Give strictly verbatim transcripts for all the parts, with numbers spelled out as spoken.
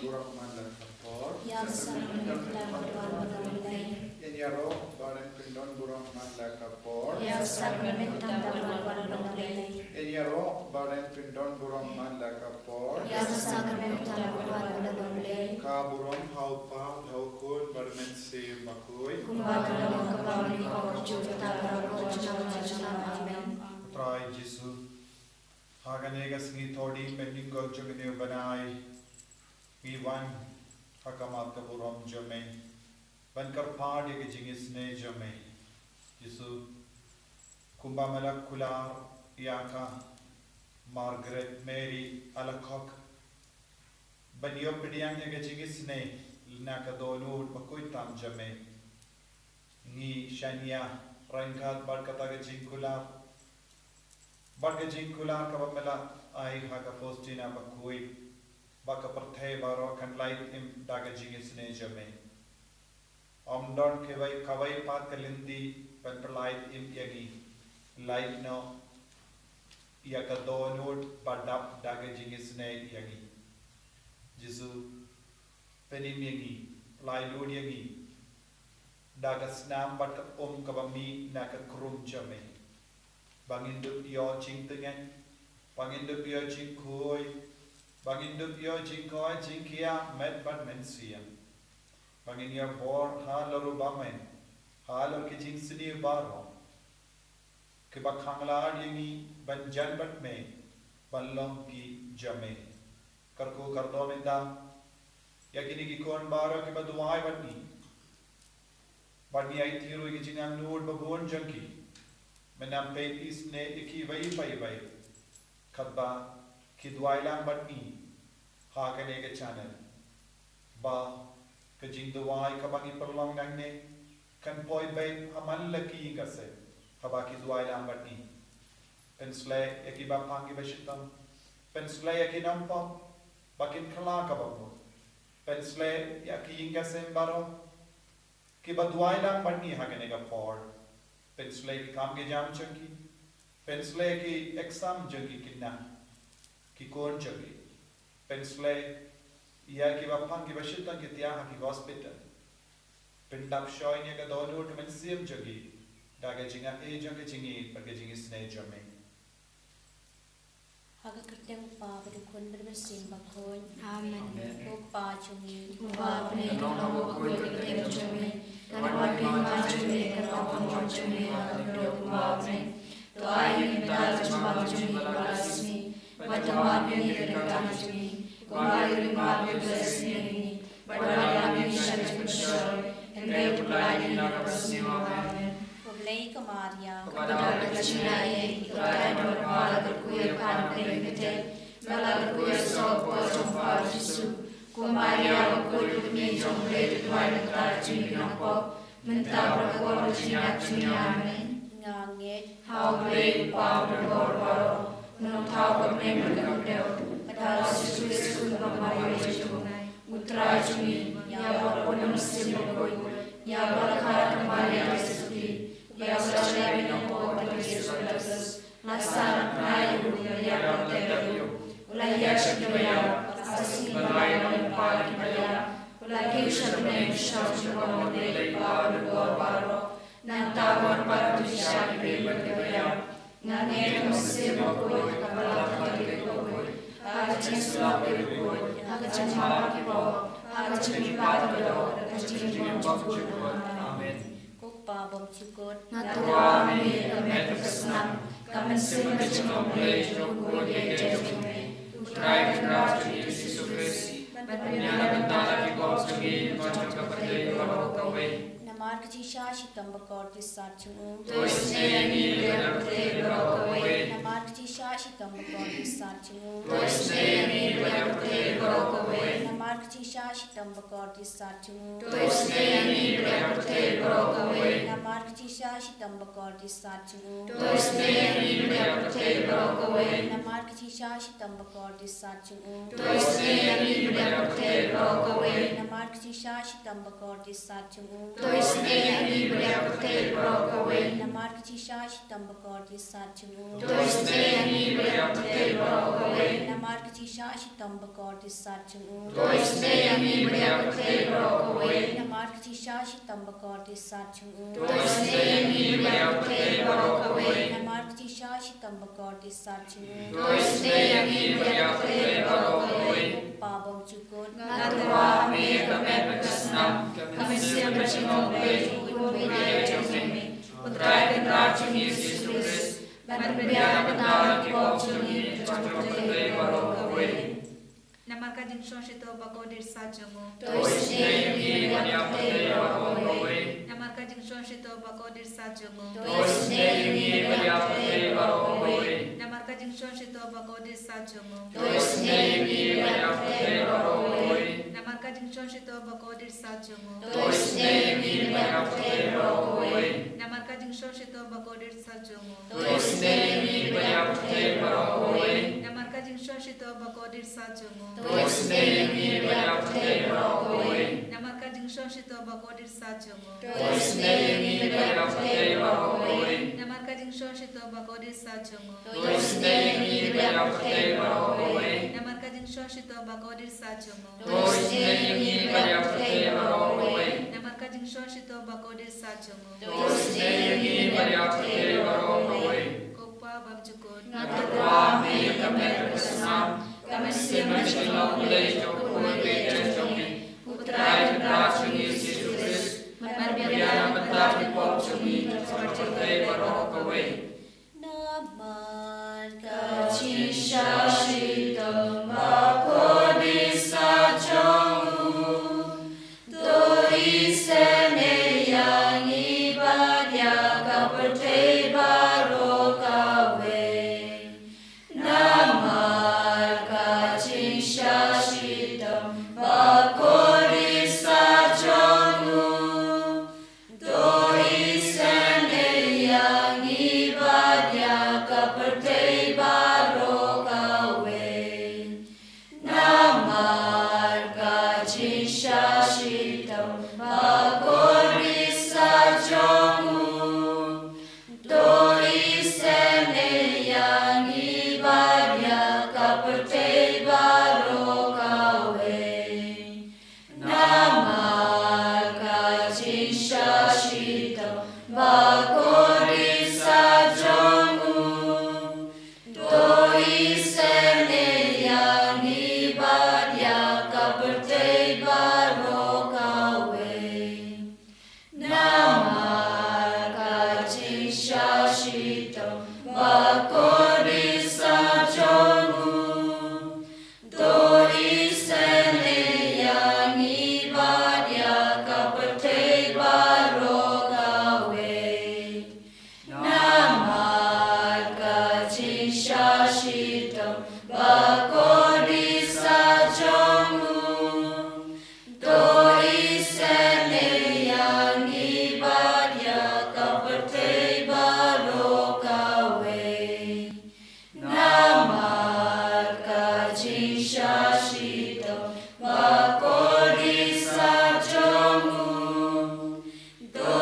Burom man la ka por. Ïa ka sakramen tam da ka wan ba long lei. Ngin ïaroh ba ren pyndon burom man la ka por. Ïa ka sakramen tam da ka wan ba long lei. Ngin ïaroh ba ren pyndon burom man la ka por. Ïa ka sakramen tam da ka wan ba long lei. Ka burom ha u Kpa, ha u Khun bad ha u Mynsiem Bakhuid. Kumba ka long, kaba bun, ka por, juh katta, baroh por, junom junom. Amen. Trai Jisu, ha kane ka sngi Thohdieng Kynhun Jong U Bnai, ngi wan ha khmat ka burom jong Me ban kyrpad ïa ka jingisynei jong Me. Jisu, kumba Me la kular ïa ka Margaret Mary Alacoque ban ïoh pdiang ïa ka jingisynei na ka dohnud bakhuid tam jong Me, ngi shaniah ryngkat bad kata ka jingkular, bad ka jingkular kaba Me la ai ha ka Faustina Bakhuid, ba ka pyrthei baroh kan lait im da ka jingisynei jong Me. Ym don kawei, kawei pat ka lynti ban pynlait im ïa ngi, lait noh ïa ka dohnud ba dap da ka jingisynei ïa ngi. Jisu, pynim ïa ngi, pyllait lut ïa ngi da ka snam bad ka um kaba mih na ka krum jong Me, ba ngin dup ïoh jingtngen, ba ngin dup ïoh jingkhuid, ba ngin dup ïoh jingkoit jingkhiah met bad mynsiem, ba ngin ïoh bor halor u bymman, halor ki jingsniew baroh kiba khang lad ïa ngi ban jan bad Me, ban long ki jong Me. Kyrkhu kyrdoh mynta ïa kine ki khun baroh kiba duwai bad ngi, bad ngi aiti ruh ïa ki jingangnud ba bun jong ki. Men ym peit isynei ïa ki iwei pa iwei, katba ki duwai lang bad ngi ha kane ka channel, ba ka jingduwai kaba ngi pynlong nangne kan poi beit ha man la ki ïing ka sem haba ki duwai lang bad ngi. Pynsleh ïa kiba pang kiba shitom, pynsleh ïa ki nongpop ba kin kylla kaba mut, pynsleh ïa ki ïing ka sem baroh kiba duwai lang bad ngi ha kane ka por. Pynsleh ki kam ki jam jong ki, pynsleh ki exam jong ki khynnah, ki khun jong ki. Pynsleh ïa kiba pang kiba shitom ki thiah ha ki hospital. Pyndap shoi ïa ka dohnud ka mynsiem jong ki da ka jingaiei jong ka jingïeit bad ka jingisynei jong Me. Ha ka kyrteng U Kpa bad U Khun bad U Mynsiem Bakhuid. Amen. Ko Kpa jong ngi uba ha bneng, ka long ha bakhuid ka kyrteng jong Me. Kan wan ka hima jong Me, kan long ka mon jong Me ha ka khyndew kumba ha bneng. To ai ïa ngi mynta ka jingbam jong ngi ba la ka sngi, bad to map ïa ngi ka ryngkang jong ngi, kumba ngi ruh ngi map ïa ki ba la isynei ïa ngi, bad wat lam ïa ngi sha ka jingpynshoi, hynrei to pynlait ïa ngi na kaba sniew. Amen. Ko Blei ko Maria, kaba don ka jingaiei, U Trai U don bad la kyrkhu ïa pha na pdeng ki kynthei, bad la kyrkhu ïa u soh ka por jong pha U Jisu. Ko Maria bakhuid, ka Kmie jong U Blei, to duwai ïa ngi kita ki nongpop, mynta bad ha ka por ka jingïap jong ngi. Amen. Nga ngeit ha U Blei U Kpa Uba don bor baroh, U Nongthaw ka bneng bad ka khyndew, bad ha U Jisu Khrist U Khun jong U Blei uba jong ngi, U Trai jong ngi, ïa uba la pun da U Mynsiem Bakhuid, ïa uba la khot da ka Maria ka Joseph, ïa uba la shna ïa ki nongpop ha ka sngi Judasi, la sah, la kynmaw ïa u, la ïap, la tep ïa u, u la ïaid sha kiba ïap, ha ka sngi ba lai u la ïoh lypa ïa kiba ïap, u la kiew sha bneng, sha u jingkwah U Blei U Kpa Uba don bor baroh. Nangta wat pat to pynshai ïa kiba ïap. Nga ngeit ha U Mynsiem Bakhuid, ha ka Balang Katholik bakhuid, ha ka jingïasyllok bakhuid, ha ka jingmap ki pop, ha ka jingmihpat ka doh, ha ka jingim jingpynkut. Amen. Ko Kpa bymjukut, nga tyrwa ïa me, ka met ka snam, ka mynsiem, ka jinglong Blei jong U Kpa, ïa ka jingim jong me. U Trai Kynrad jong ngi U Jisu Khrist, ban pynïaid na ka bynta ki pop jong ngi, bad jong ka pyrthei baroh kawei. Namar ka jingshisha shitom bakordit sat jong u. To isynei ïa ngi bad ïa ka pyrthei baroh kawei. Namar ka jingshisha shitom bakordit sat jong u. To isynei ïa ngi bad ïa ka pyrthei baroh kawei. Namar ka jingshisha shitom bakordit sat jong u. To isynei ïa ngi bad ïa ka pyrthei baroh kawei. Namar ka jingshisha shitom bakordit sat jong u. To isynei ïa ngi bad ïa ka pyrthei baroh kawei. Namar ka jingshisha shitom bakordit sat jong u. To isynei ïa ngi bad ïa ka pyrthei baroh kawei. Namar ka jingshisha shitom bakordit sat jong u. To isynei ïa ngi bad ïa ka pyrthei baroh kawei. Namar ka Jingshisha shitom bakordit sat jong u. To isynei ïa ngi bad ïa ka pyrthei baroh kawei. Namar ka jingshisha shitom bakordit sat jong u. To isynei ïa ngi bad ïa ka pyrthei baroh kawei. Namar ka jingshisha shitom bakordit sat jong u. To isynei ïa ngi bad ïa ka pyrthei baroh kawei. Namar ka jingshisha shitom bakordit sat jong u. To isynei ïa ngi bad ïa ka pyrthei baroh kawei. Pa bymjukut. Nga tyrwa ha me ka met bad ka snam, ka mynsiem bad ka jinglong Blei jong u Khun baieit jong me. U Trai Kynrad jong ngi Jisu Khrist, ban pynbiang bynta ïa ki pop jong ngi bad jong ka pyrthei baroh kawei. Namar ka jingshisha shitom bakordit sat jong u. To isynei ïa ngi bad ïa ka pyrthei baroh kawei. Namar ka jingshisha shitom bakordit sat jong u. To isynei ïa ngi bad ïa ka pyrthei baroh kawei. Namar ka jingshisha shitom bakordit sat jong u. To isynei ïa ngi bad ïa ka pyrthei baroh kawei. Namar ka jingshisha shitom bakordit sat jong u. To isynei ïa ngi bad ïa ka pyrthei baroh kawei. Namar ka jingshisha shitom bakordit sat jong u. To isynei ïa ngi bad ïa ka pyrthei baroh kawei. Namar ka jingshisha shitom bakordit sat jong u. To isynei ïa ngi bad ïa ka pyrthei baroh kawei. Namar ka jingshisha shitom bakordit sat jong u. To isynei ïa ngi bad ïa ka pyrthei baroh kawei. Namar ka jingshisha shitom bakordit sat jong u. To isynei ïa ngi bad ïa ka pyrthei baroh kawei. Namar ka jingshisha shitom bakordit sat jong u. To isynei ïa ngi bad ïa ka pyrthei baroh kawei. Namar ka jingshisha shitom bakordit sat jong u. To isynei ïa ngi bad ïa ka pyrthei baroh kawei. Ko Pa bymjukut. Nga tyrwa ha me ka met bad ka snam, ka mynsiem bad ka jinglong Blei jong u Khun baieit jong me. U Trai Kynrad jong ngi Jisu Khrist, ban pynbiang bynta ki pop jong ngi bad jong ka pyrthei baroh kawei. Namar ka jingshisha shitom bakordit sat jong u. To isynei ïa ngi bad ïa ka pyrthei baroh kawei. Namar ka jingshisha shitom bakordit sat jong u. To isynei ïa ngi bad ïa ka pyrthei baroh kawei. Namar ka jingshisha shitom bakordit sat jong u. To isynei ïa ngi bad ïa ka pyrthei baroh kawei. Namar ka jingshisha shitom bakordit sat jong u. To isynei ïa ngi bad ïa ka pyrthei baroh kawei. Namar ka jingshisha shitom bakordit sat jong u. To isynei ïa ngi bad ïa ka pyrthei baroh kawei. Namar ka jingshisha shitom bakordit sat jong u. To isynei ïa ngi bad ïa ka pyrthei baroh kawei. Namar ka jingshisha shitom bakordit sat jong u. To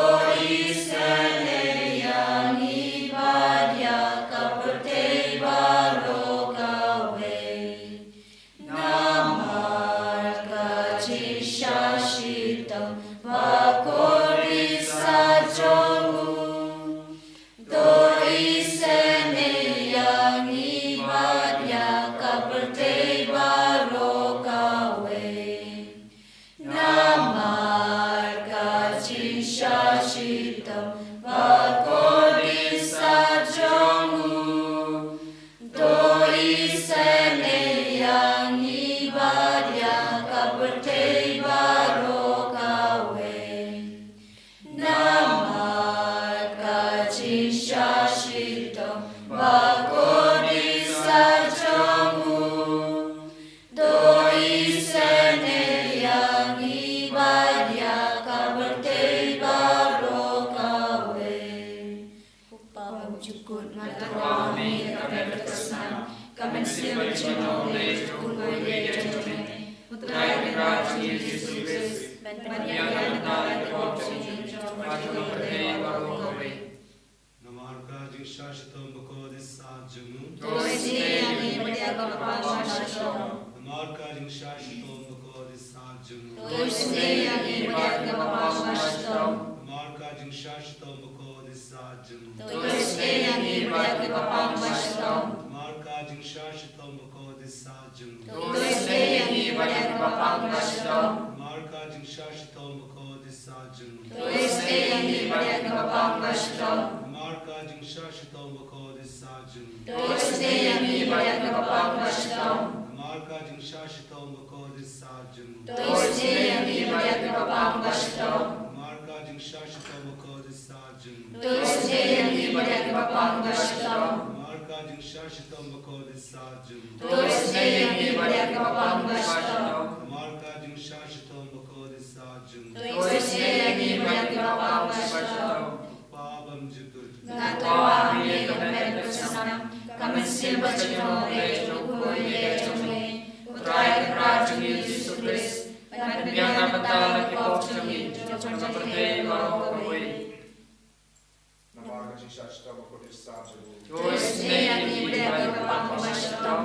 isynei ïa ngi bad ïa ka pyrthei baroh kawei. Namar ka jingshisha shitom bakordit sat jong u. To isynei ïa ngi bad ïa ka pyrthei baroh kawei. Namar ka jingshisha shitom bakordit sat jong u. To isynei ïa ngi bad ïa ka pyrthei baroh kawei. Namar ka jingshisha shitom bakordit sat jong u. To isynei ïa ngi bad ïa ka pyrthei baroh kawei. Ko Pa bymjukut, nga tyrwa ha me ka met bad ka snam, ka mynsiem bad ka jinglong Blei jong u Khun baieit jong me. U Trai Kynrad jong ngi Jisu Khrist, ban pynbiang bynta ïa ki pop jong ngi bad jong ka pyrthei baroh kawei. Shah shitom bakhuid sha jong u. To isynei ïa ngi bad ïa kiba pang ba shitom. Namar ka jingshah shitom bakhuid sha jong u. To isynei ïa ngi bad ïa kiba pang ba shitom. Namar ka jingshah shitom bakhuid sha jong u. To isynei ïa ngi bad ïa kiba pang ba shitom. Namar ka jingshah shitom bakhuid sha jong u. To isynei ïa ngi bad ïa kiba pang ba shitom. Namar ka jingshah shitom bakhuid sha jong u. To isynei ïa ngi bad ïa kiba pang ba shitom. Namar ka jingshah shitom bakhuid sha jong u. To isynei ïa ngi bad ïa kiba pang ba shitom. Namar ka jingshah shitom bakhuid sha jong u. To isynei ïa ngi bad ïa kiba pang ba shitom. Namar ka jingshah shitom bakhuid sha jong u. To isynei ïa ngi bad ïa kiba pang ba shitom. Namar ka jingshah shitom bakhuid sha jong u. To isynei ïa ngi bad ïa kiba pang ba shitom. Namar ka jingshah shitom bakhuid sha jong u. To isynei ïa ngi bad ïa kiba pang ba shitom. Papa bymjukut. Nga thaw ïa me ka met ka snam, ka mynsiem bajinglong jong u Khun jong me, U Trai Kynrad jong ngi Jisu Khrist, ban pynbiang na ka bynta ka pop jong ngi, jong ka pyrthei baroh kawei. Namar ka jingshah shitom bakhuid sha jong u. To isynei ïa ngi bad ïa kiba pang ba shitom.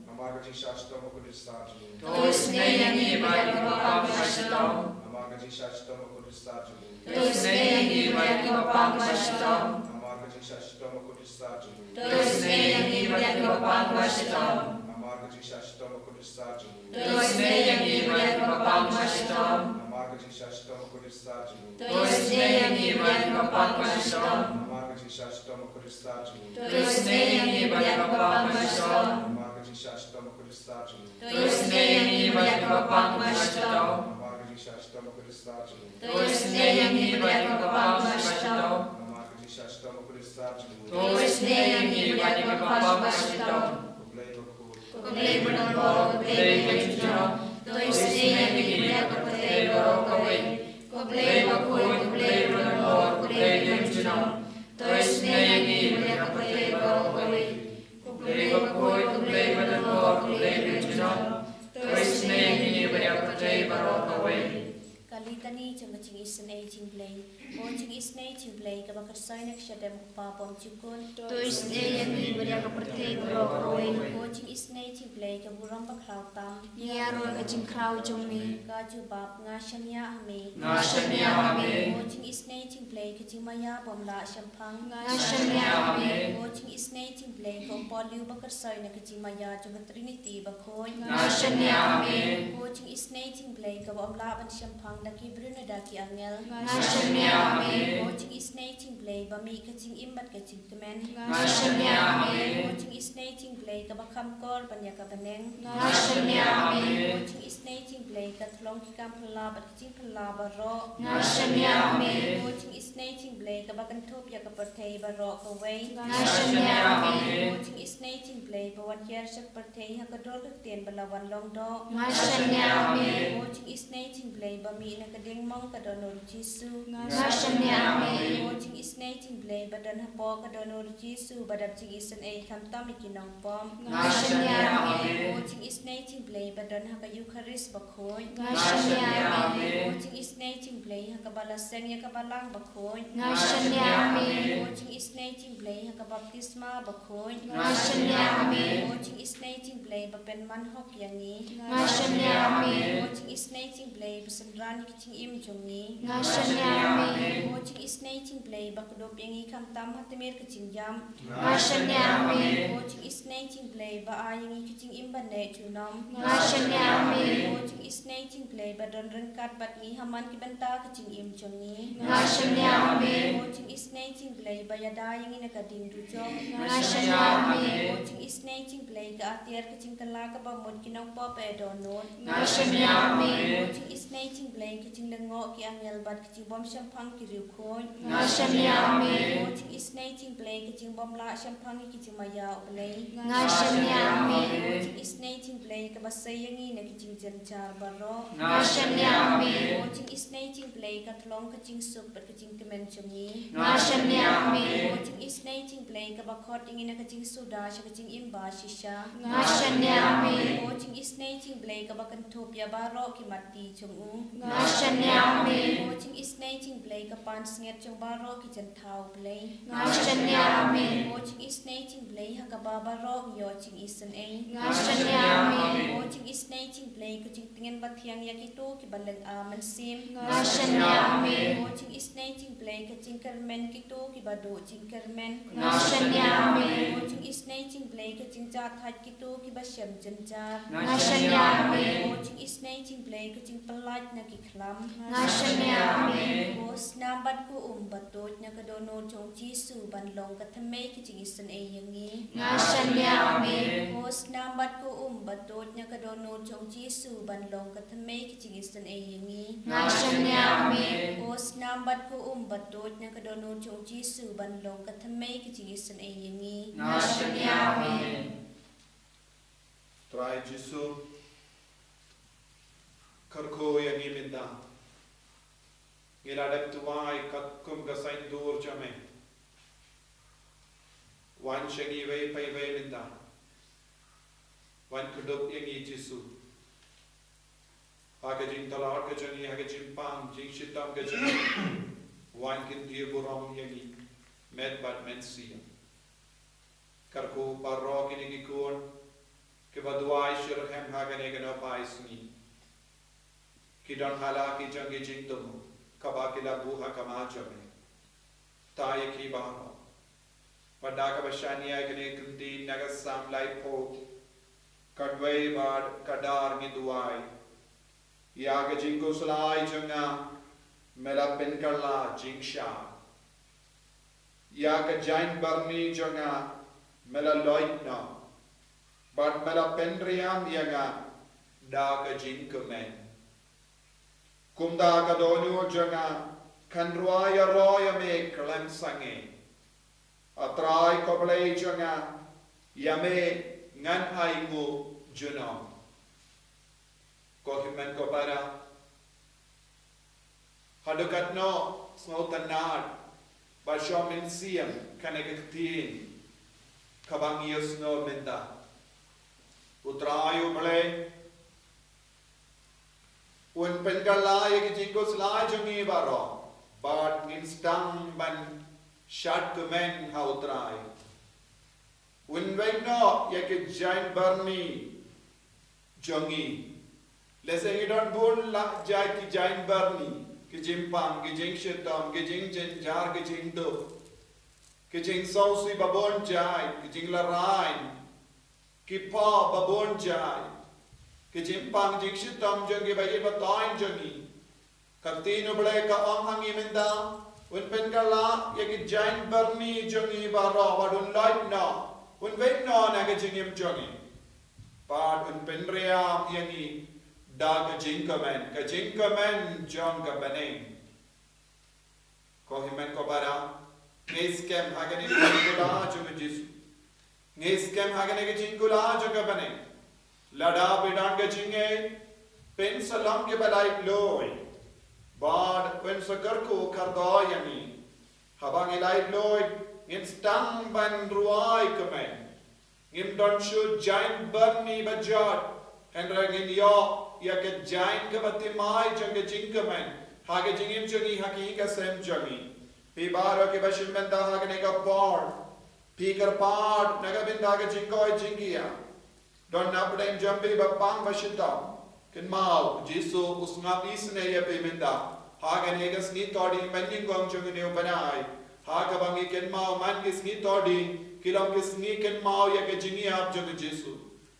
Namar ka jingshah shitom bakhuid sha jong u. To isynei ïa ngi bad ïa kiba pang ba shitom. Namar ka jingshah shitom bakhuid sha jong u. To isynei ïa ngi bad ïa kiba pang ba shitom. Namar ka jingshah shitom bakhuid sha jong u. To isynei ïa ngi bad ïa kiba pang ba shitom. Namar ka jingshah shitom bakhuid sha jong u. To isynei ïa ngi bad ïa kiba pang ba shitom. Namar ka jingshah shitom bakhuid sha jong u. To isynei ïa ngi bad ïa kiba pang ba shitom. Namar ka jingshah shitom bakhuid sha jong u. To isynei ïa ngi bad ïa kiba pang ba shitom. Namar ka jingshah shitom bakhuid sha jong u. To isynei ïa ngi bad ïa kiba pang ba shitom. Namar ka jingshah shitom bakhuid sha jong u. To isynei ïa ngi bad ïa kiba pang ba shitom. Namar ka jingshah shitom bakhuid sha jong u. To isynei ïa ngi bad ïa kiba pang ba shitom. Ko Blei bakhuid. Ko Blei badonbor, ko Blei ba ïeit junom. To isynei ïa ngi bad ïa ka pyrthei baroh kawei. Ko Blei bakhuid, ko Blei badonbor, ko Blei ba ïeit junom. To isynei ïa ngi bad ïa ka pyrthei baroh kawei. Ko Blei bakhuid, ko Blei badonbor, ko Blei ba ïeit junom. To isynei ïa ngi bad ïa ka pyrthei baroh kawei. Ka litani jong ka jingisynei jong U Blei. Ko jingisynei jong U Blei kaba kyrshoi na ka shadem U Kpa bymjukut. To isynei ïa ngi bad ïa ka pyrthei baroh kawei. Ko jingisynei jong U Blei ka burom bakhlaiñ tam. Ïaroh ïa ka jingkhraw jong me. Ka jubab, nga shaniah ha me. Nga shaniah ha me. Ko jingisynei jong U Blei ka jingmaïa bym lah shemphang. Nga shaniah ha me. Ko jingisynei jong U Blei ka umpohliew ba kyrshoi na ka jingmaïa jong ka Trinity bakhuid. Nga shaniah ha me. Ko jingisynei jong U Blei kaba ym lah ban shemphang da ki briew ne da ki angel. Nga shaniah ha me. Ko jingisynei jong U Blei ba mih ka jingim bad ka jingkmen. Nga shaniah ha me. Ko jingisynei jong U Blei kaba kham kor ban ïa ka bneng. Nga shaniah ha me. Ko jingisynei jong U Blei ka thlong ki kam phylla bad ki jingphylla baroh. Nga shaniah ha me. Ko jingisynei jong U Blei kaba kynthup ïa ka pyrthei baroh kawei. Nga shaniah ha me. Ko jingisynei jong U Blei ba wan hiar sha ka pyrthei ha ka dur ka ktien ba la wan long doh. Nga shaniah ha me. Ko jingisynei jong U Blei ba mih na ka diengmong ka Dohnud U Jisu. Nga shaniah ha me. Ko jingisynei jong U Blei ba don hapoh ka Dohnud U Jisu ba dap jingisynei khamtam ïa ki nongpop. Nga shaniah ha me. Ko jingisynei jong U Blei ba don ha ka Eukharist bakhuid. Nga shaniah ha me. Ko jingisynei jong U Blei ha kaba la seng ïa ka Balang bakhuid. Nga shaniah ha me. Ko jingisynei jong U Blei ha ka baptisma bakhuid. Nga shaniah ha me. Ko jingisynei jong U Blei ba pynman hok ïa ngi. Nga shaniah ha me. Ko jingisynei jong U Blei ba synran ïa ka jingim jong ngi. Nga shaniah ha me. Ko jingisynei jong U Blei ba kdup ïa ngi khamtam ha tmier ka jingïap. Nga shaniah ha me. Ko jingisynei jong U Blei ba ai ïa ngi ka jingim ban neh junom. Nga shaniah ha me. Ko jingisynei jong U Blei ba don ryngkat bad ngi ha man ki bynta ka jingim jong ngi. Nga shaniah ha me. Ko jingisynei jong U Blei ba ïada ïa ngi na ka ding dujok. Nga shaniah ha me. Ko jingisynei jong U Blei ka atiar ka jingkylla kaba mut ki nongpop ba dohnud. Nga shaniah ha me. Ko jingisynei jong U Blei ka jinglyngngoh ki angel bad ka jingbym shemphang ki riewkhuid. Nga shaniah ha me. Ko jingisynei jong U Blei ka jingbym lah shemphang ïa ki jingmaïa U Blei. Nga shaniah ha me. Ko jingisynei jong U Blei kaba sei ïa ngi na ki jingjynjar baroh. Nga shaniah ha me. Ko jingisynei jong U Blei ka thlong ka jingsuk bad ka jingkmen jong ngi. Nga shaniah Shania, amen. Ko jingisynei jong U Blei kaba khot ïa ngi na ka jingsuda sha ka jingim ba shisha. Nga shania, amen. Ko jingisynei jong U Blei kaba kynthup ïa baroh ki mat jong u. Nga shania, amen. Ko jingisynei jong U Blei ka pansngiat jong baroh ki jingthaw Blei. Nga shania, amen. Ko jingisynei jong U Blei ha kaba baroh ngi ïoh jingisynei. Nga shania, amen. Ko jingisynei jong U Blei ka jingtngen bathiang ïa kito kiba lynga mynsiem. Nga shania, amen. Ko jingisynei jong U Blei ka jingkyrmen kito kiba duh jingkyrmen. Nga shania, amen. Ko jingisynei jong U Blei ka jingjahthait kito kiba shem jynjar. Nga shania, amen. Ko jingisynei jong U Blei ka jingpyllait na ki khlam. Nga shania, amen. Ko snam bad ko um ba tuid na ka dohnud jong U Jisu ban long ka thymmei ka jingisynei ïa ngi. Nga shania, amen. Ko snam bad ko um ba tuid na ka dohnud jong U Jisu ban long ka thymmei ka jingisynei ïa ngi. Nga shania, amen. Ko snam bad ko um ba tuid na ka dohnud jong U Jisu ban long ka thymmei ka jingisynei ïa ngi. Nga shania, amen. Trai Jisu, kyrkhu ïa ngi mynta. Ngi la dep duwai katkum ka saiñdur jong me. Wan sha ngi iwei pa iwei mynta. Wan kdup ïa ngi Jisu. Ha ka jingtlot ka jong ngi, ha ka jingpang jingshitom ka jong ngi. Wan kyntiew burom ïa ngi. Met bad mynsiem. Kyrkhu baroh kine ki khun kiba duwai shitrhem ha kane ka nohpai sngi. Ki don ha la ki jong ki jingthmu kaba ki la buh ha khmat jong me. Trai ïa ki baroh. Bad da kaba shaniah ïa kane ka ktien na ka Salm laiphew, ka wei bad ka dar ngi duwai. Ïa ka jingkhuslai jong nga me la pynkylla jingshai. Ïa ka jaiñ byrni jong nga me la loit noh. Bad me la pynriam ïa nga da ka jingkmen. Kumta ka dohnud jong nga kan rwai ïaroh ïa me khlem sangeh. A Trai ko Blei jong nga, ïa me ngan ainguh junom. Ko hynmen ko para. Haduh katno sngewtynnad bad shong mynsiem kane ka ktien kaba ngi ïohsngew mynta. U Trai U Blei un pynkylla ïa ki jingkhuslai jong ngi baroh bad ngin sdang ban shad kmen ha U Trai. Un weng noh ïa ki jaiñ byrni jong ngi. Lehse ngi don bun la jait ki jaiñ byrni, ki jingpang, ki jingshitom, ki jingjynjar, ki jingduk, ki jingsngewsih ba bun jait, ki jinglehrain, ki pop ba bun jait, ki jingpang jingshitom jong ki ba ïeit ba toiñ jong ngi. Ka ktien U Blei ka ong ha ngi mynta, un pynkylla ïa ki jaiñ byrni jong ngi baroh bad un loit noh, un weng noh na ka jingim jong ngi. Bad un pynriam ïa ngi da ka jingkmen, ka jingkmen jong ka bneng. Ko hynmen ko para, ngi skhem ha kane ka jingkular jong U Jisu. Ngi skhem ha kane ka jingkular jong ka bneng. Lada phi don ka jingngeit, phin sa long kiba laitluid. Bad phin sa kyrkhu kyrdoh ïa ngi. Haba ngi laitluid, ngin sdang ban rwai kmen. Ngim don shuh jaiñ byrni ba jot. Hynrei ngin ïoh ïa ka jaiñ kaba thymmai jong ka jingkmen ha ka jingim jong ngi, ha ka ïing ka sem jong ngi. Phi baroh kiba shim bynta ha kane ka por, phi kyrpad na ka bynta ka jingkoit jingkhiah. Don na pdeng jong phi ba pang ba shitom. Kynmaw, Jisu u sngap isynei ïa phi mynta ha kane ka sngi Thohdieng banyngkong jong une u bnai. Ha kaba ngi kynmaw man ki sngi Thohdieng ki long ki sngi kynmaw ïa ka jingïap jong u Jisu.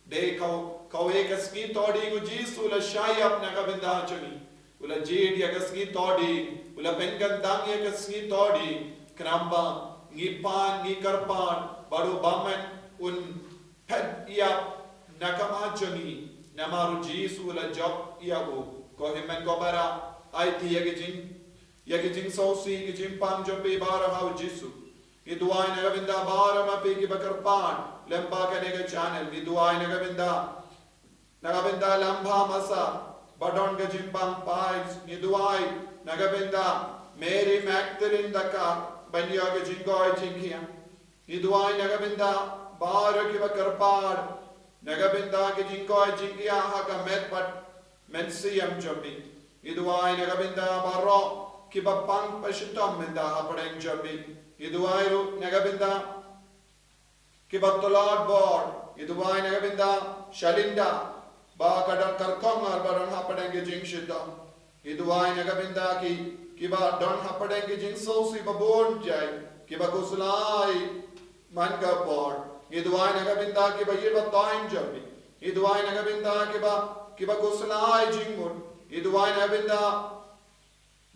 Dei kaw-, kawei ka sngi Thohdieng u Jisu u la shah ïap na ka bynta jong ngi. U la jied ïa ka sngi Thohdieng, u la pynkyntang ïa ka sngi Thohdieng, khnang ba ngi pan, ngi kyrpad bad u bymman un phet ïap na ka khmat jong ngi, namar u Jisu u la jop ïa u. Ko hynmen ko para, aiti ïa ki jing, ïa ki jingsngewsih, ki jingpang jong phi baroh ha u Jisu. Ngi duwai na ka bynta baroh ma phi kiba kyrpad lyngba kane ka channel, ngi duwai na ka bynta, na ka bynta Lambha Masa ba don ka jingpang piles, ngi duwai na ka bynta Mary Magdalene da kar ban ïoh ka jingkoit jingkhiah. Ngi duwai na ka bynta baroh kiba kyrpad na ka bynta ka jingkoit jingkhiah ha ka met bad mynsiem jong phi. Ngi duwai na ka bynta baroh kiba pang ba shitom mynta hapdeng jong phi. Ngi duwai ruh na ka bynta kiba tlot bor. Ngi duwai na ka bynta Shalinda ba ka don kyrkong ar ba don hapdeng ka jingshitom. Ngi duwai na ka bynta ki kiba don hapdeng ka jingsngewsih ba bun jai, kiba khuslai man ka por. Ngi duwai na ka bynta kiba ïeit ba toiñ jong phi. Ngi duwai na ka bynta kiba kiba khuslai jingmut. Ngi duwai na ka bynta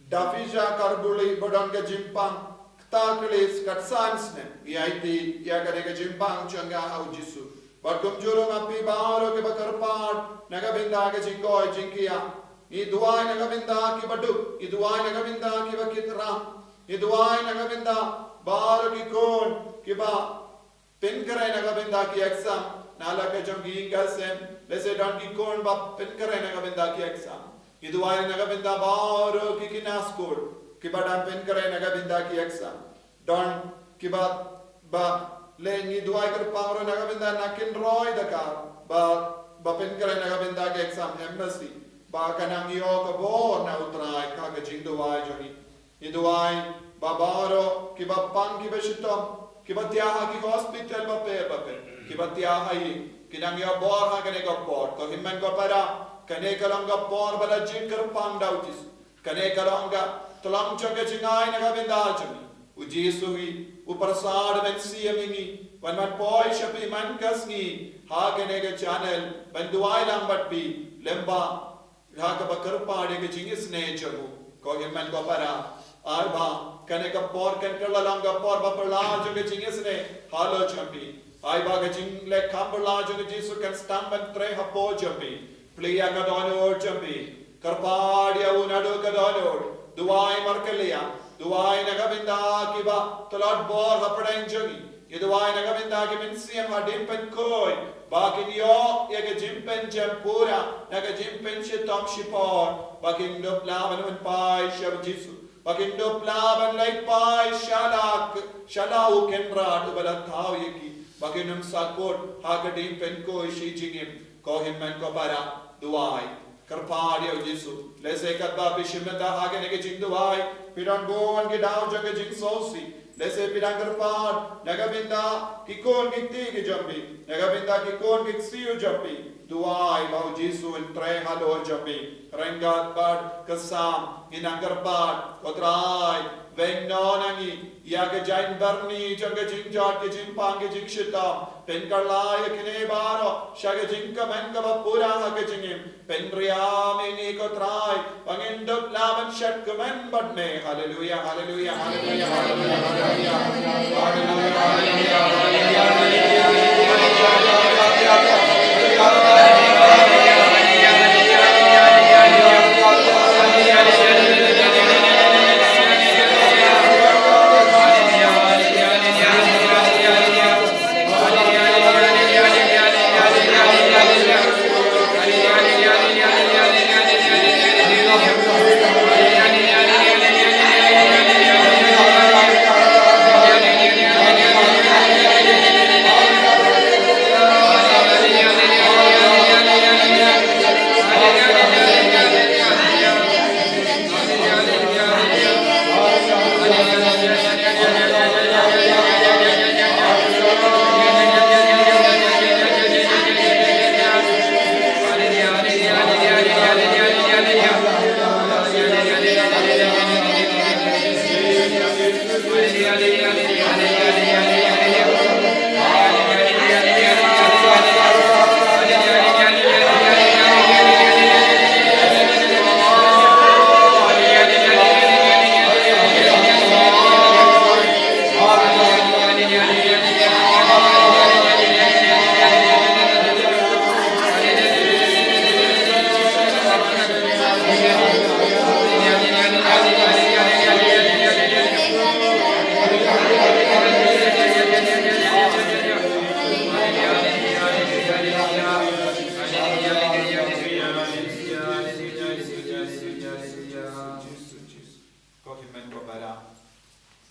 Dafija Karbuli ba don ka jingpang kata ka list kat san snem. Ïa iti ïa kane ka jingpang jong nga ha u Jisu. Bad kumjuh ruh nga phi baroh kiba kyrpad na ka bynta ka jingkoit jingkhiah. Ngi duwai na ka bynta kiba duk, ngi duwai na ka bynta kiba kit ram, ngi duwai na ka bynta baroh ki khun kiba pynkhreh na ka bynta ki exam, na la ka jong ki ïing ka sem, lehse don ki khun ba pynkhreh na ka bynta ki exam. Ngi duwai na ka bynta baroh ki khynnah skul kiba dang pynkhreh na ka bynta ki exam. Don kiba ba leh ngi duwai kyrpang ruh na ka bynta na kin roi da ka ba ba pynkhreh na ka bynta ki exam M S C. Ba kan nang ïoh ka bor na u Trai ha ka jingduwai jong ngi. Ngi duwai ba baroh kiba pang kiba shitom, kiba thiah ha ki hospital bapher bapher, kiba thiah ha ïing, kin nang ïoh bor ha kane ka por. Ko hynmen ko para, kane ka long ka por ba la jied kyrpang da u Jisu. Kane ka long ka tyllong jong ka jingai na ka bynta jong ngi. U Jisu hi u pyrshah da mynsiem ïa ngi, wan wan poi sha phi man ka sngi ha kane ka channel ban duwai lang bad phi, lem bad ha kaba kyrpad ïa ka jingisynei jong u. Ko hynmen ko para, ai ba kane ka por kan kylla long ka por ba phylla jong ka jingisynei halor jong phi. Ai ba ka jingleh kham phylla jong ka Jisu kan sdang ban trei hapoh jong phi. Plie ïa ka dohnud jong phi. Kyrpad ïa u naduh ka dohnud. Duwai markylliang. Duwai na ka bynta kiba tlot bor hapdeng jong ngi. Ngi duwai na ka bynta ki mynsiem hadien pynkhuid ba kin ïoh ïa ka jingpynjem pura na ka jingpynshitom shipor, ba kin dup lah ban wan phai sha u Jisu, ba kin dup lah ban leit phai sha la, sha la u Kynrad uba la thaw ïa ki, ba kin ym sahkut ha ka jingpynkhuid shi jingim. Ko hynmen ko para, duwai. Kyrpad ïa u Jisu. Lehse katba phi shim bynta ha kane ka jingduwai, phi don bun ki daw jong ka jingsngewsih. Lehse phi dang kyrpad na ka bynta ki khun ki kti ki jong phi, na ka bynta ki khun ki ksiew jong phi. Duwai ba u Jisu un trei halor jong phi. Ryngkat bad ka Salm, ngin nang kyrpad, ko Trai, weng noh na ngi ïa ka jainbyrni jong ka jingjot, ka jingpang, ka jingshitom. Pynkylla ïa kine baroh sha ka jingkmen kaba pura ha ka jingim. Pynriam ïa ngi ko Trai, ba ngin dup lah ban shet kmen bad me. Haleluia, haleluia, haleluia, haleluia, haleluia. Haleluia, haleluia, haleluia, haleluia.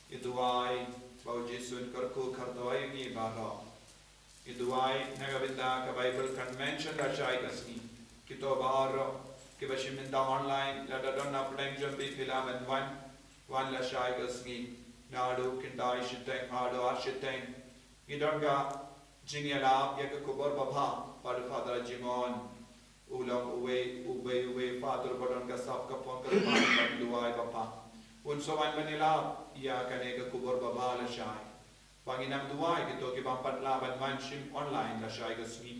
Ngi duwai ba u Jisu un kyrkhu kyrdoh ïa ngi baroh. Ngi duwai na ka bynta ka Bible Convention lashai ka sngi. Kito baroh kiba shim bynta online, lada don na pdeng jong phi, phi lah ban wan, wan lashai ka sngi. Naduh khyndai shiteng haduh ar shiteng. Ngi don ka jingïalap ïa ka khubor babha bad u Father Jimon. U long uwei, uwei, uwei Father ba don ka sap ka phong kyrpang ban duwai bapha. Un sa wan ban ïalap ïa kane ka khubor babha lashai. Ba ngin nang duwai kito ki bym pat lah ban wan shim online lashai ka sngi.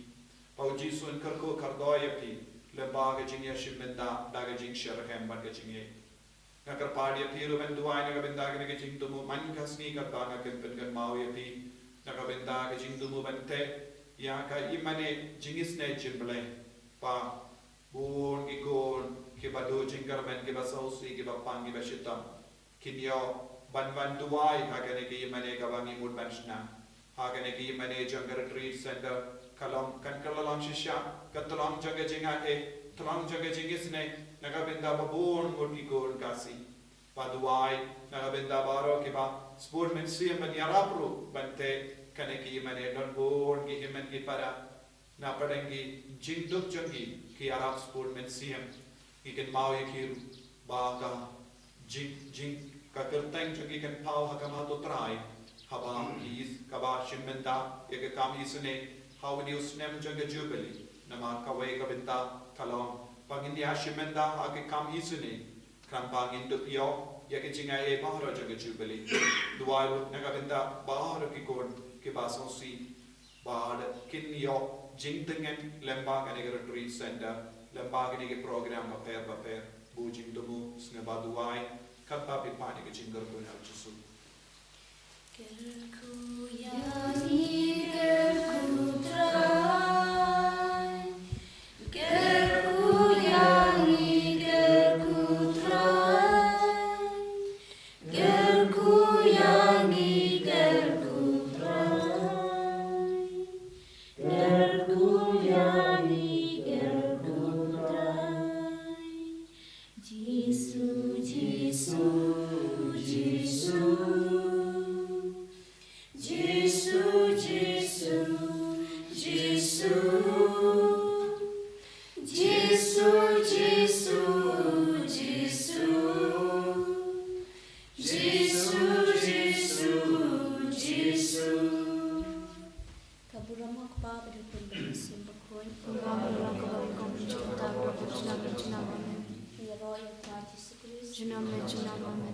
Ba u Jisu un kyrkhu kyrdoh ïa phi lyngba ka jingïashim bynta da ka jingshitrhem bad ka jingïeit. Nga kyrpad ïa phi ruh ban duwai na ka bynta kane ka jingthmu man ka sngi, katba nga kynpynkynmaw ïa phi na ka bynta ka jingthmu ban teh ïa ka ïingmane jingisynei jong U Blei. Ba bun ki khun kiba duh jingkyrmen, kiba sngewsih, kiba pang, kiba shitom, kin ïoh ban wan duwai ha kane ka ïingmane kaba ngi mut ban shna. Ha kane ka ïingmane jong ka Retreat Center, ka long, kan kylla long shisha ka tyllong jong ka jingaiei, tyllong jong ka jingisynei na ka bynta ba bun ngut ki khun Khasi. Ba duwai na ka bynta baroh kiba sbun mynsiem ban ïarap ruh ban teh kane ka ïingmane. Don bun ki hynmen ki para na pdeng ki jingduk jong ki, ki ïarap sbun mynsiem. Ngi kynmaw ïa ki ruh ba ka jing, jing, ka kyrteng jong ki kan paw ha khmat U Trai haba ki, kaba shim bynta ïa ka kam isynei ha une u snem jong ka Jubili. Namar kawei ka bynta ka long ba ngin ïa shim bynta ha ka kam isynei khnang ba ngin dup ïoh ïa ka jingaiei baroh jong ka Jubili. Duwai ruh na ka bynta baroh ki khun kiba sngewsih bad kin ïoh jingtyngen lyngba kane ka Retreat Center, lyngba kine ki program bapher bapher. Bun jingthmu, sngewbha duwai katba phi pan ïa ka jingkyrkhu na U Jisu. Kyrkhu ïa ngi, kyrkhu Trai. Kyrkhu ïa ngi, kyrkhu Trai. Kyrkhu ïa ngi, kyrkhu Trai. Kyrkhu ïa ngi, kyrkhu Trai. Jisu, Jisu, Jisu. Jisu, Jisu, Jisu. Jisu, Jisu, Jisu. Jisu, Jisu, Jisu. Ka burom ha u Kpa bad ha u Khun bad ha u Mynsiem Bakhuid. Kumba ha u la long, kumba ha u kum, junom junom, junom junom. Amen. Ïaroh ïa u Trai Jisu Khrist. Junom junom, amen.